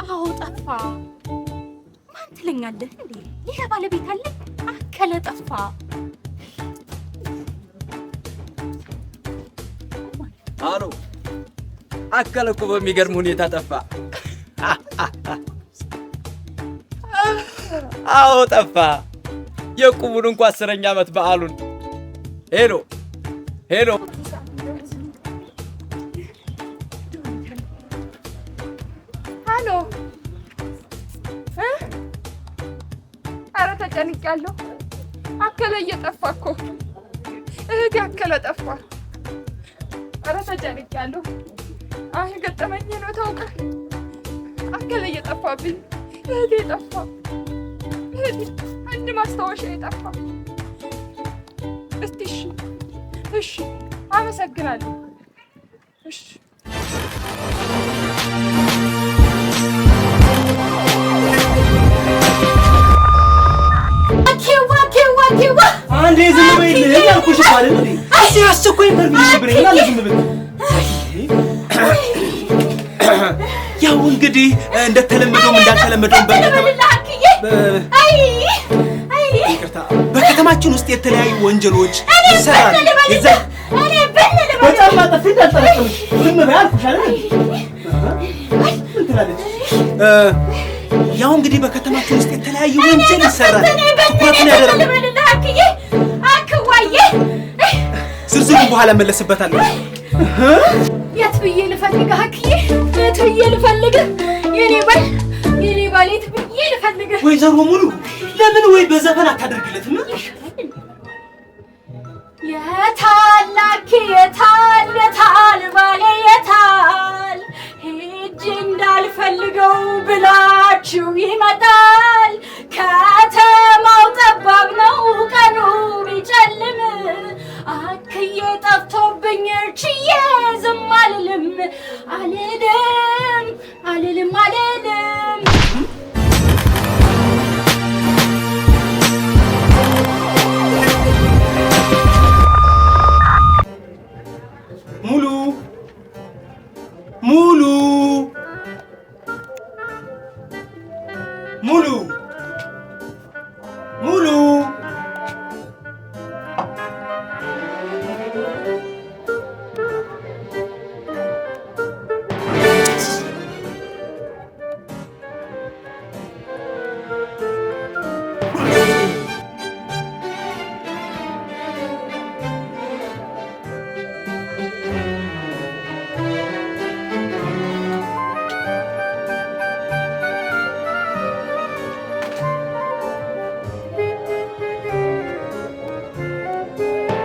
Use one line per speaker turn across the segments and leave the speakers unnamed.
አዎ ጠፋ። ማን ትለኛለህ እንዴ? ሌላ ባለቤት አለ? አከለ ጠፋ።
አሎ አከለ እኮ በሚገርም ሁኔታ ጠፋ። አዎ ጠፋ። የቁቡን እንኳ 10ኛ ዓመት በዓሉን። Hello hello፣
ሃሎ እ ኧረ ተጨንቄያለሁ። አከለ እየጠፋ እኮ እህቴ አከለ ጠፋ። ኧረ ተጨንቄያለሁ። አይ ገጠመኝ ነው ታውቃል። አከለ እየጠፋብኝ እህቴ ጠፋ። እህቴ አንድ ማስታወሻ የጠፋ። እስቲ እሺ እሺ፣ አመሰግናለሁ። እሺ
ኬዋ ኬዋ ኬዋ
አንዴ ዝም በይልኝ ያልኩሽ እኮ አይደል እንዴ? እስኪ አስቸኳይ interview ነበረኝ እና ዝም በይ። ያው እንግዲህ እንደተለመደውም እንዳልተለመደውም ይቅርታ፣ በከተማችን ውስጥ የተለያዩ ወንጀሎች ይሰራሉ። በጫማ ጥፊ እንዳልጠረጥምሽ ዝም በይ አልኩሽ አይደል እንዴ? ምን ትላለች? ያው እንግዲህ በከተማችን ውስጥ የተለያዩ ወንጀል ይሰራል። ትኩረቱን ያደረገ ዝርዝሩን በኋላ እመለስበታለሁ።
የት ብዬ ልፈልግህ አክዬ? የት ብዬ ልፈልግህ? የኔ ባል የኔ ባል የት ብዬ ልፈልግህ?
ወይዘሮ ሙሉ ለምን ወይ በዘፈን አታደርግለትም?
የታል አኬ የታል የታል ባሌ የታል ሄጄ እንዳልፈልገው ብላችሁ ይመጣል። ከተማው ጠባብ ነው ቀኑ ቢጨልም አክዬ ጠፍቶብኝ ችዬ ዝም አልልም አልልም አልልም አልልም።
ሙሉ ሙሉ ሙሉ ሙሉ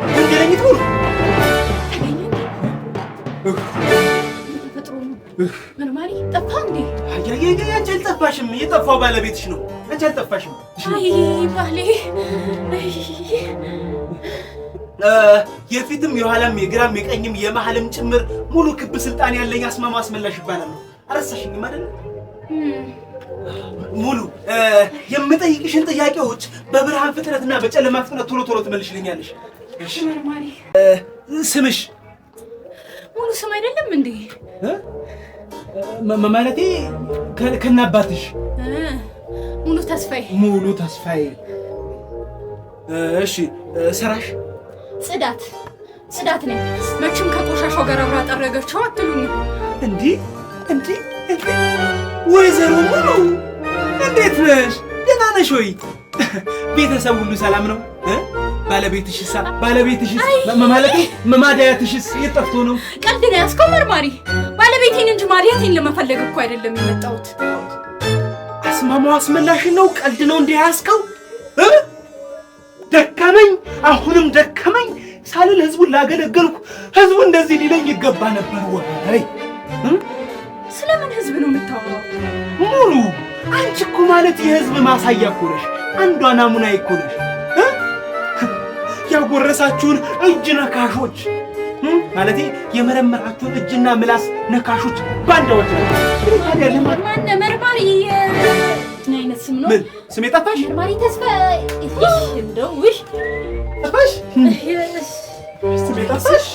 ወንጀለኝት ሙሉ
ተገኘ እንዴ? ተፈጥሮ ነው። መርማሪ ጠፋ እንዴ?
አይ አንቺ አልጠፋሽም። የጠፋው ባለቤትሽ ነው። አንቺ አልጠፋሽም።
አይ ባሌ
የፊትም የኋላም የግራም የቀኝም የመሀልም ጭምር ሙሉ ክብ ስልጣን ያለኝ አስማማ አስመላሽ ይባላል። አረሳሽኝም አይደል? ሙሉ የምጠይቅሽን ጥያቄዎች በብርሃን ፍጥነትና በጨለማ ፍጥነት ቶሎ ቶሎ ትመልሽልኛለሽ።
እሺ መርማሪ።
ስምሽ?
ሙሉ ስም አይደለም እንዴ?
ማለቴ ከናባትሽ።
ሙሉ ተስፋዬ።
ሙሉ ተስፋዬ። እሺ ስራሽ?
ጽዳት ጽዳት ነኝ። መቼም ከቆሻሻው ጋር አብራ ጠረገችው አትሉኝ?
እንዴ እንዴ እንዴ! ወይዘሮ ሙሉ እንዴት ነሽ? ደህና ነሽ ወይ? ቤተሰብ ሁሉ ሰላም ነው? ባለቤትሽስ? ባለቤትሽስ ማለቴ ማዳያትሽስ የት ጠፍቶ ነው?
ቀልድ ነው ያዝከው መርማሪ። ባለቤቴን እንጂ ማዳያቴን ለመፈለግ እኮ አይደለም የመጣሁት።
አስማማው አስመላሽን ነው? ቀልድ ነው እንዲህ ያዝከው? ደከመኝ፣ አሁንም ደከመኝ ሳልል ህዝቡን ላገለገልኩ ህዝቡ እንደዚህ ሊለኝ ይገባ ነበር ወይ?
ስለምን ህዝብ ነው የምታወራው?
ሙሉ አንቺ እኮ ማለት የህዝብ ማሳያ እኮ ነሽ። አንዷ ናሙና እኮ ነሽ። ያጎረሳችሁን እጅ ነካሾች ማለቴ የመረመራችሁን እጅና ምላስ ነካሾች ባንዳዎች ናቸው። ታዲያ ለማን
ማነው መርማሪ? ምን አይነት ስም ነው?
ምን ስሜ ጠፋሽ?
መርማሪ ተስፋ። እንደው ውይ
ጠፋሽ? ስሜ ጠፋሽ?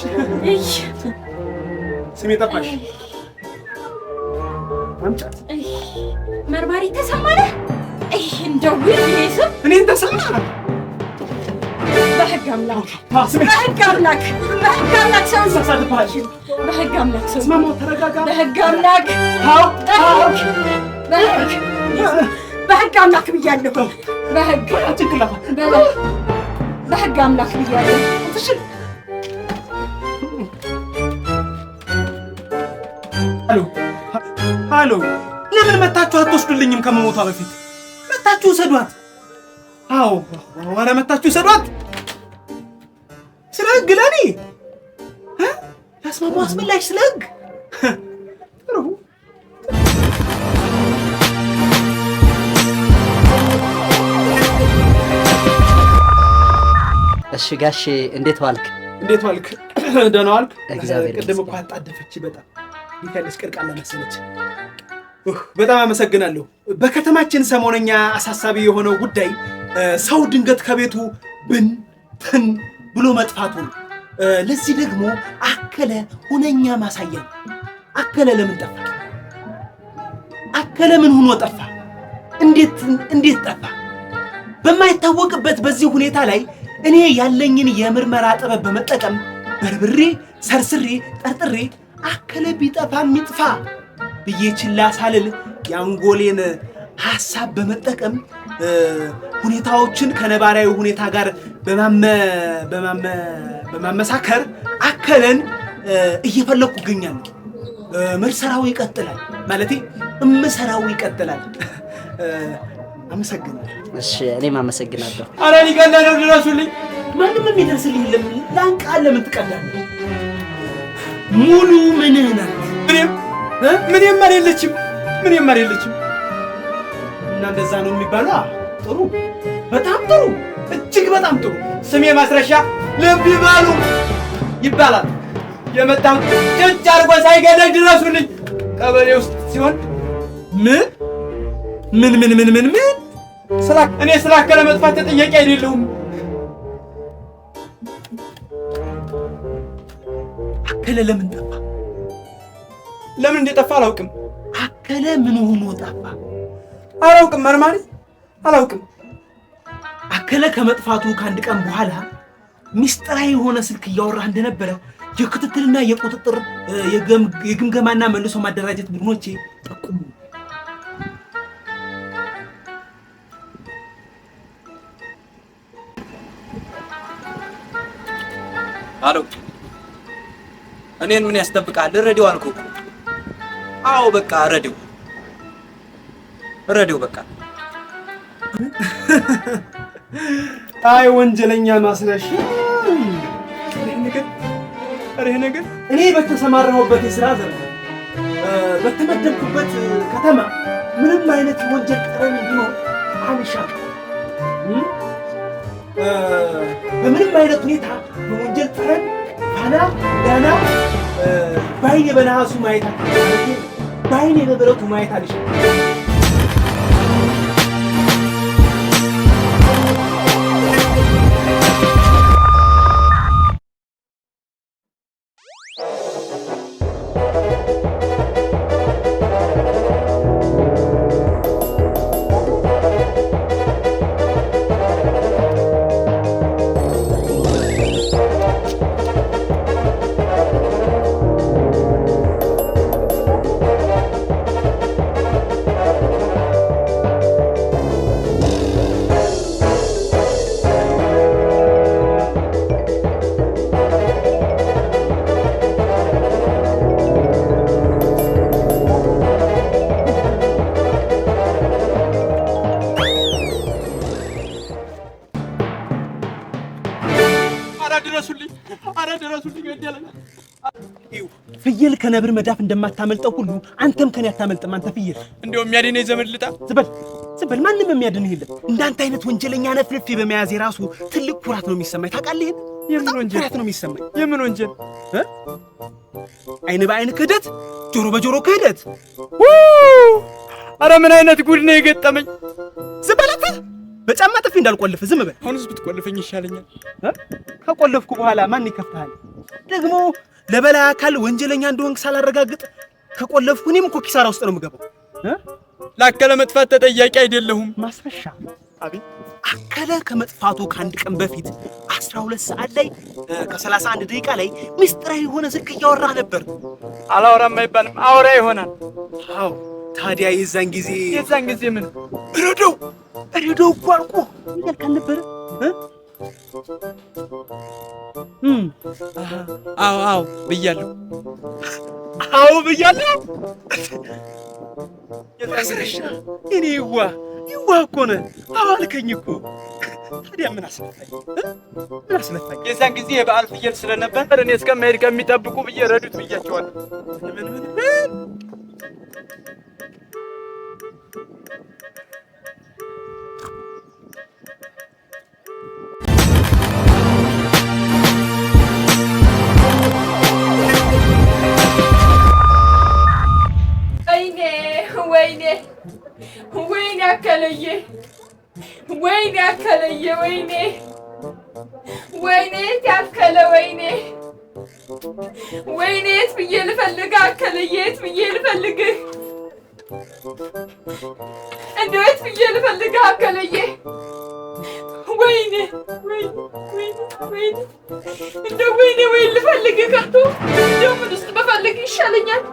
ስሜ ጠፋሽ? አምጫት።
መርማሪ ተሰማ ነህ? ይህ እንደው ይሄ ስም
እኔን ተሰማ?
በህግ አምላክ፣ በህግ አምላክ፣ በህግ አምላክ ሰው፣ በህግ አምላክ ሰው፣
አስማማው ተረጋጋ።
በህግ አምላክ፣ በህግ፣ በህግ አምላክ ብያለሁ። በህግ
ጭንቅላቷ፣
በህግ አምላክ ብያለሁ።
ሃሎ ሃሎ፣ ለምን መታችሁ አትወስዱልኝም? ከመሞቷ በፊት መታችሁ ውሰዷት። አዎ፣ ኧረ መታችሁ ውሰዷት። ስለ ህግ ለኔ ያስማማው አስመላሽ ስለ ህግ ጥሩ።
እሺ ጋሼ፣ እንዴት ዋልክ?
እንዴት ዋልክ? ደህና ዋልክ?
እግዚአብሔር
ቅድም እኮ አጣደፈች በጣም፣ እንዴት ያለች ቅርቃላ መሰለች። በጣም አመሰግናለሁ። በከተማችን ሰሞነኛ አሳሳቢ የሆነው ጉዳይ ሰው ድንገት ከቤቱ ብን ትን ብሎ መጥፋቱ ነው። ለዚህ ደግሞ አከለ ሁነኛ ማሳያ ነው። አከለ ለምን ጠፋ? አከለ ምን ሆኖ ጠፋ? እንዴት እንዴት ጠፋ? በማይታወቅበት በዚህ ሁኔታ ላይ እኔ ያለኝን የምርመራ ጥበብ በመጠቀም በርብሬ፣ ሰርስሬ፣ ጠርጥሬ አከለ ቢጠፋም ይጥፋ ብዬ ችላ ሳልል የአንጎሌን ሐሳብ በመጠቀም ሁኔታዎችን ከነባራዊ ሁኔታ ጋር በማመሳከር አከለን እየፈለኩ እገኛለሁ። ምርሰራው ይቀጥላል፣ ማለቴ እምሰራው ይቀጥላል። አመሰግናለሁ።
እሺ፣ እኔም አመሰግናለሁ።
ኧረ ሊገለህ ነው፣ ድረሱልኝ።
ማንም የሚደርስልህ የለም። ላንቃ ለምን ትቀዳለህ? ሙሉ ምንህ ናት?
ምንም ምንም አይደለችም። ምንም አይደለችም።
እና እንደዛ ነው የሚባለው። ጥሩ፣ በጣም ጥሩ፣ እጅግ በጣም ጥሩ።
ስሜ ማስረሻ ልብ ይበሉ ይባላል። የመጣሁት ጭጭ አድርጎ ሳይገለኝ ድረሱልኝ። ቀበሌ ውስጥ ሲሆን
ምን ምን ምን ምን ምን ምን
እኔ ስላከለ መጥፋት ተጠያቂ አይደለሁም።
አከለ ለምን ጠፋ?
ለምን እንደጠፋ አላውቅም።
አከለ ምን ሆኖ ጠፋ?
አላውቅም መርማሪ፣ አላውቅም።
አከለ ከመጥፋቱ ከአንድ ቀን በኋላ ሚስጥራዊ የሆነ ስልክ እያወራህ እንደነበረ የክትትልና የቁጥጥር የግምገማና መልሶ ማደራጀት ቡድኖቼ ጠቁሙ።
አሎ፣ እኔን ምን ያስጠብቃል? እረዲው አልኩህ እኮ። አዎ በቃ እረዲው፣ እረዲው በቃ።
አይ ወንጀለኛ ማስረሻ፣
ይሄ ነገር
እኔ በተሰማራሁበት የስራ ዘርፍ በተመደብኩበት ከተማ ምንም አይነት የወንጀል ጠረን እንዲኖር አልሻም። በምንም አይነት ሁኔታ በወንጀል ጠረን ፋና ዳና በአይኔ በነሐሱ ማየት አልሻም። በአይኔ በብረቱ ማየት አልሻም። ፍየል ከነብር መዳፍ እንደማታመልጠው ሁሉ አንተም ከኔ አታመልጥም። አንተ ፍየል፣
እንደው የሚያድነኝ ዘመድ ልጣ።
ዝበል ዝበል፣ ማንም የሚያድንህ የለም። እንዳንተ አይነት ወንጀለኛ ነፍልፌ በመያዜ ራሱ ትልቅ ኩራት ነው የሚሰማኝ። ታውቃለህ? ይሄን
የምን ወንጀል?
ኩራት ነው የሚሰማኝ።
የምን ወንጀል?
አይን በአይን ክህደት፣ ጆሮ በጆሮ ክህደት።
አረ ምን አይነት ጉድ ነው የገጠመኝ!
ዝም በል አንተ። በጫማ ጥፊ እንዳልቆልፍ ዝም በል።
አሁንስ ብትቆልፈኝ ይሻለኛል።
ከቆለፍኩ በኋላ ማን ይከፍትሃል? ደግሞ ለበላይ አካል ወንጀለኛ እንደሆንክ ሳላረጋግጥ ከቆለፍኩ እኔም እኮ ኪሳራ ውስጥ ነው የምገባው።
ላከለ መጥፋት ተጠያቂ አይደለሁም።
ማስረሻ፣ አቤት። አከለ ከመጥፋቱ ከአንድ ቀን በፊት 12 ሰዓት ላይ ከ31 ደቂቃ ላይ ምስጢራዊ የሆነ ስልክ እያወራህ ነበር።
አላወራም አይባልም፣ አውራ ይሆናል።
አዎ፣ ታዲያ የዛን ጊዜ
የዛን ጊዜ ምን?
ረዶው ረዶው እኮ አልቆ እያልክ አልነበረ?
አዎ አዎ ብያለሁ።
አዎ ብያለሁ። ማስረሻ፣ እኔ ይዋ ይዋ እኮ ነህ። አዎ አልከኝ እኮ። ታዲያ ምን አስለፋኝ? ምን አስለፋኝ?
የዛን ጊዜ የበዓል ፍየል ስለነበር እኔ እስከመሄድ ከሚጠብቁ ብዬ ረዱት ብያቸዋለሁ።
ምን ምን ምን?
ወይኔ ወይኔ ወይኔ አከለዬ፣ ወይኔ አከለዬ፣ ወይኔ ወይኔ ያከለ፣ ወይኔ ወይኔ፣ የት ብዬ ልፈልግህ አከለዬ? የት ብዬ ልፈልግህ? እንደው የት ብዬ ልፈልግህ አከለዬ? ወይኔ ወይኔ ወይኔ ወይኔ፣ እንደው ወይኔ ወይኔ፣ ልፈልግህ ከቶ እንደው ምን ውስጥ ብፈልግህ ይሻለኛል?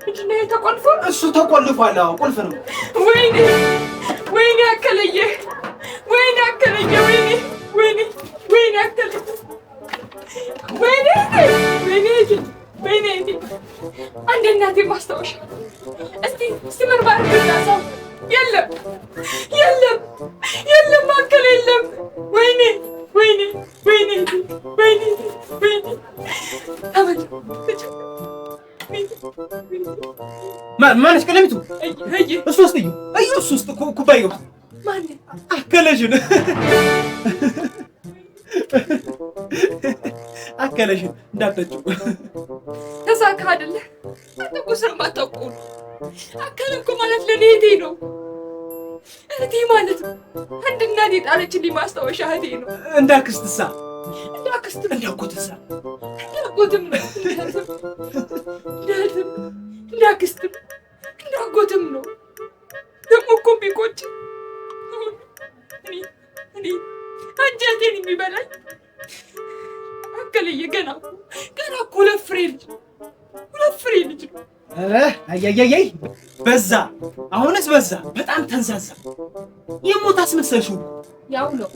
ምንድን ነው የተቆልፎ?
እሱ ተቆልፏል። አዎ፣ ቁልፍ ነው።
ወይኔ ወይኔ አከለየ፣ ወይኔ አከለየ፣ ወይኔ ወይኔ ወይኔ አከለየ፣ ወይኔ ወይኔ ወይኔ፣ አንድ እናቴ ማስታወሻ፣ እስቲ እስቲ መርማሪ ብናሳው፣ የለም የለም የለም፣ አከለ የለም። ወይኔ ወይኔ ወይኔ ወይኔ ወይኔ፣ ተመን።
ማነች ቀለሚቱ? እሱ ውስጥ እዩ እዩ፣ እሱ ውስጥ ኩባያው
ማን?
አከለሽን አከለሽን እንዳትጠጪው።
ተሳካ አይደለ? አንተ እኮ ስለማታውቀው ነው። አከለ እኮ ማለት ለእኔ እህቴ ነው። እህቴ ማለት ነው። አንድ እናቴ የጣለችልኝ ማስታወሻ እህቴ ነው።
እንደ አክስትሳ?
እንደ አክስትም።
እንደ አጎትሳ?
እንደ አጎትም ነው። እንደ እህትም፣ እንደ አክስትም፣ እንደ አጎትም ነው። ደግሞ እኮ ቢቆጭ እኔ አንጀቴን የሚበላኝ አከለየ ገና እኮ ገና እኮ ሁለት ፍሬ ልጅ ነው። ሁለት ፍሬ ልጅ ነው።
ኧረ አያያያይ፣ በዛ፣ አሁንስ በዛ፣ በጣም ተንዛዛ። የሞት አስመሰልሽው።
ያው ነው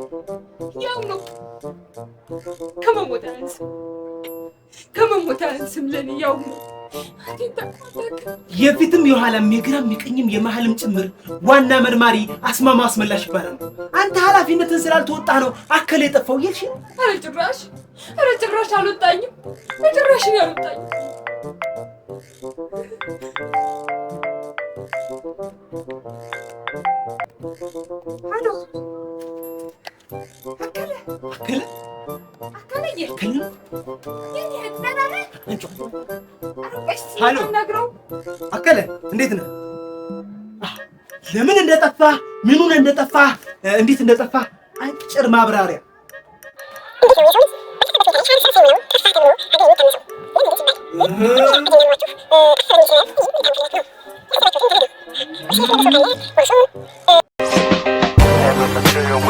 ያው ነው። ከመሞት አያንስም፣ ከመሞት አያንስም። ለኔ ያው ነው። አንቴን ታውቀዋለህ።
የፊትም የኋላም የግራም የቀኝም የመሀልም ጭምር ዋና መርማሪ አስማማ አስመላሽ ይባላል። አንተ ኃላፊነትን ስላልተወጣህ ነው አከለ የጠፋው እያልሽ ነው?
ኧረ ጭራሽ፣ ኧረ ጭራሽ አልወጣኝም። በጭራሽ እኔ አልወጣኝም። አሎ አከለ።
አከለ።
አከለዬ።
አከለ ነው።
የኔ እህት ደህና ነህ?
አንቺ።
ኧረ ቆይ እስኪ
ሃሎ።
አናግረው።
አከለ፣ እንዴት ነህ? ለምን እንደጠፋ፣ ምኑን እንደጠፋ፣ እንዴት እንደጠፋ አጭር ማብራሪያ።
Every material